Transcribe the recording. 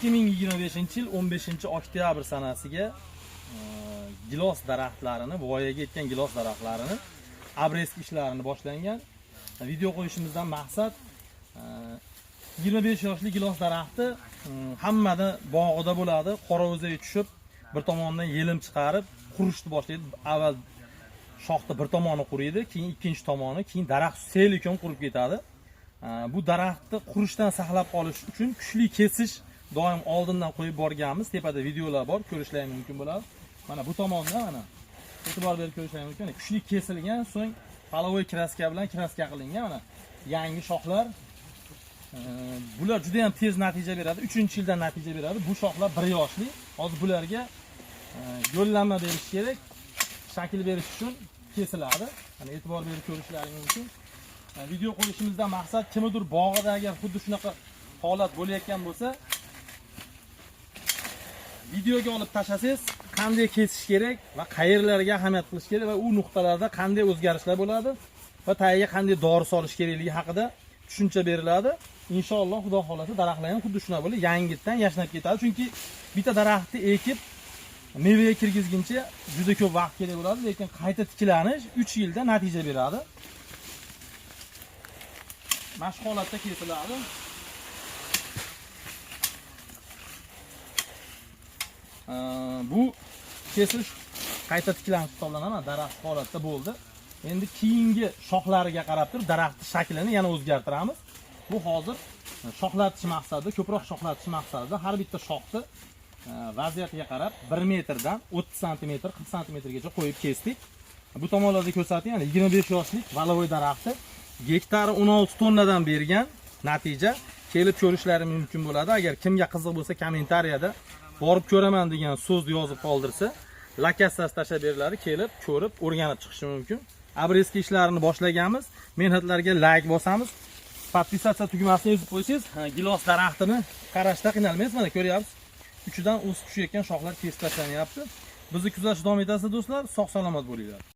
2025-yil 15-oktyabr sanasiga gilos daraxtlarini, voyaga yetgan gilos daraxtlarini обрезка ishlarini boshlangan. Video qo'yishimizdan maqsad 25 yoshli gilos daraxti hammani bog'ida bo'ladi. Qora o'zak tushib, bir tomondan yelim chiqarib, qurishni boshlaydi. Avval shoxda bir tomoni quriydi, keyin ikkinchi tomoni, keyin daraxt целиком qurib ketadi. Bu daraxtni qurishdan saqlab qolish uchun kuchli kesish doim oldindan qo'yib borganmiz. Tepada videolar bor, ko'rishlari mumkin bo'ladi. Mana bu tomonda, mana e'tibor berib ko'rishlari mumkin. Mana kuchli kesilgan, so'ng половой краска bilan краска qilingan mana yangi shoxlar. Bular juda ham tez natija beradi. 3-yildan natija beradi. Bu shoxlar 1 yoshli. Hozir bularga yo'llanma berish kerak. Shakl berish uchun kesiladi. Mana e'tibor berib ko'rishlaring mumkin. Video qo'yishimizdan maqsad, kimnidir bog'ida agar xuddi shunaqa holat bo'layotgan bo'lsa, videoga olib tashlasangiz, qanday kesish kerak va qayerlarga ahamiyat qilish kerak va u nuqtalarda qanday o'zgarishlar bo'ladi va tagiga qanday dori solish kerakligi haqida tushuncha beriladi. Inshaalloh, Xudo xohlasa, daraxtlar ham xuddi shunaqa bo'lib yangitdan yashnab ketadi. Chunki bitta daraxtni ekib mevaga kirgizguncha juda ko'p vaqt kerak bo'ladi, lekin qayta tiklanish 3 yilda natija beradi. Mana shu holatda kesiladi. Bu kesish qayta tiklanish hisoblanadi. Mana daraxt holatda bo'ldi. Endi keyingi shoxlariga qarab turib daraxtning shaklini yana o'zgartiramiz. Bu hozir shoxlatish maqsadida, ko'proq shoxlatish maqsadida har bitta shoxni vaziyatiga qarab 1 metrdan 30 santimetr, 40 santimetrgacha qo'yib kesdik. Bu tomonlarda ko'rsatilgan 25 yoshlik валовой daraxti gektari 16 tonnadan bergan natija. Kelib ko'rishlari mumkin bo'ladi. Agar kimga qiziq bo'lsa, kommentariyada borib ko'raman degan so'zni yozib qoldirsa, lokatsiyasi tashlab beriladi, kelib ko'rib, o'rganib chiqishi mumkin. Обрезка ishlarini boshlaganmiz. Mehnatlarga like bosamiz. Подписаться tugmasini ezib qo'ysangiz, gilos daraxtini qarashda qiynalmaysiz. Mana ko'ryapsiz. Uchidan o'sib tushayotgan shoxlar kesib tashlanyapti. Bizni kuzatishda davom etasiz, do'stlar. Sog' salomat bo'linglar.